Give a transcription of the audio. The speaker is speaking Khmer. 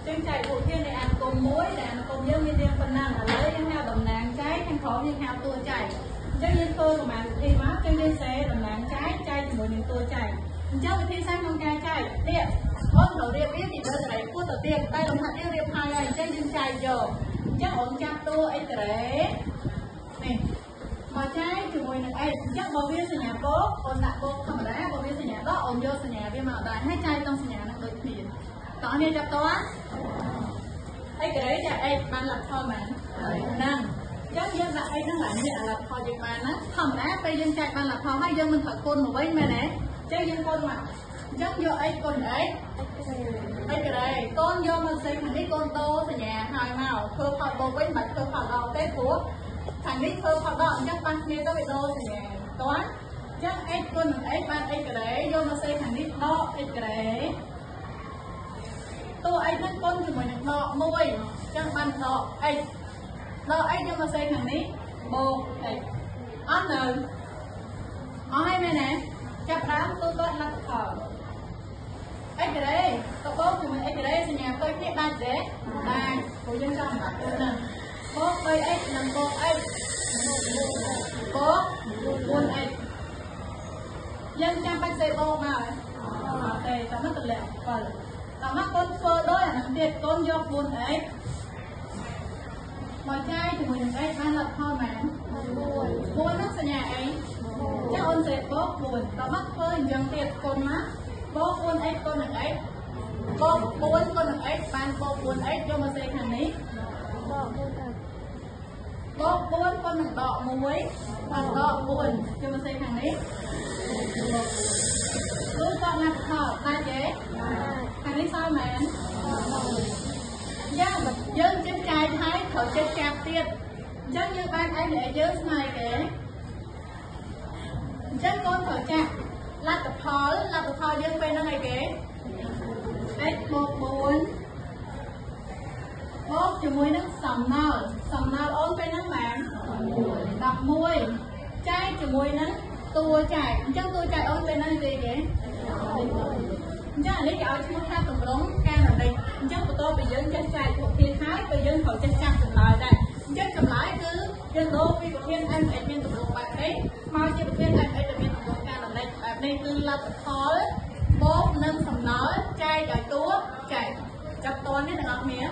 ចឹងចែករូបធាតុនៃអនុគមមួយដែលអនុគមយើងមានរាងប៉ុណ្ណឹងឥឡូវយើងហៅតំណាងចែកខាងក្រោមយើងហៅតួចែកអញ្ចឹងយើងធ្វើប្រមាណវិធីមកចឹងយើងសេតំណាងចែកចែកជាមួយនឹងតួចែកអញ្ចឹងវិធីសាស្ត្រក្នុងការចែកនេះអូនត្រូវរៀបវាពីលើកន្លែងពោះទៅទៀតតែលំហាត់យើងរៀបហើយហើយអញ្ចឹងយើងចែកយកអញ្ចឹងអូនចាប់តួ x ការ៉េនេះមកចែកជាមួយនឹង x អញ្ចឹងបើវាសញ្ញាបូកអូនដាក់បូកធម្មតាបើវាសញ្ញាដកអូនយកសញ្ញាវាមកដែរហើយចែកក្នុងសញ្ញានឹងដូចគ្នាតោះនេះចាប់តោះ x ការ៉េចែក x បានលទ្ធផលមែនហ្នឹងអញ្ចឹងយើងដាក់ x ហ្នឹងឡើងនេះលទ្ធផលយើងបានណាធម្មតាពេលយើងចែកបានលទ្ធផលហើយយើងមិនត្រូវគុណមកវិញមែនទេអញ្ចឹងយើងគុណមកអញ្ចឹងយក x គុណ x x ការ៉េកូនយកមកសេខាងនេះកូនដូរសញ្ញាហើយមកធ្វើផលបូកវិញមិនបាច់ធ្វើផលដកទេព្រោះខាងនេះធ្វើផលដកអញ្ចឹងប៉ះគ្នាទៅវាដូរសញ្ញាតោះអញ្ចឹង x គុណនឹង x បាន x ការ៉េយកមកសេខាងនេះដក x ការ៉េតួ x ហ្នឹងគុណជាមួយនឹងដក1អញ្ចឹងបានដក x ដក x យកមកសេខាងនេះបូក x អត់នៅអស់ហើយមែនទេចាប់ដើមទូទាត់លទ្ធផល x ការ៉េទៅបូកជាមួយ x ការ៉េសញ្ញាផ្ទុយគ្នាដាច់ទេដាច់ព្រោះយើងចង់សម្រាប់ទៅហ្នឹងបូក 3x និងបូក x បូក 4x យើងចាំបាច់សេបូកមកអត់ទេតោះមកតម្លាក់7តោះមកកូនធ្វើដូចអាហ្នឹងទៀតកូនយក 4x មកចែកជាមួយនឹង x បានលទ្ធផលមែន4ហ្នឹងសញ្ញាអីចាអូនសេបូក4តោះមកធ្វើអញ្ចឹងទៀតកូនមកបូក 4x គុណនឹង x បូក4គុណនឹង x បានបូក 4x យកមកសេខាងនេះដក 4x បូក4គុណនឹងដក1បានដក4យកមកសេខាងនេះទូតលទ្ធផលដាច់ទេខាងនេះសល់មែនយ៉ាងយើងចេះចែកហើយត្រូវចេះចាប់ទៀតអញ្ចឹងយើងបានអីដែលយើងស្មើគេអញ្ចឹងកូនត្រូវចាក់លទ្ធផលលទ្ធផលយើងពេលហ្នឹងអីគេ x បូក4បូកជាមួយនឹងសំណល់សំណល់អូនពេលហ្នឹងបាន11ចែកជាមួយនឹងតួចែកអញ្ចឹងតួចែកអូនពេលហ្នឹងគេគេអញ្ចឹងអានេះគេឲ្យឈ្មោះថាទម្រង់ការណនិកអញ្ចឹងបន្ទាប់ពីយើងចេះចែកប្រធានហើយពេលយើងត្រូវចេះចាប់ចម្លើយដែរអញ្ចឹងចម្លើយគឺយើងដូរពីប្រធាន mx មានទម្រង់បែបនេះមកជាប្រធាន mx ដែលមានទម្រង់ការណនិកបែបនេះគឺលទ្ធផលបូកនឹងសំណល់ចែកឲ្យតួចែកចាប់តនេះទាំងអស់គ្នា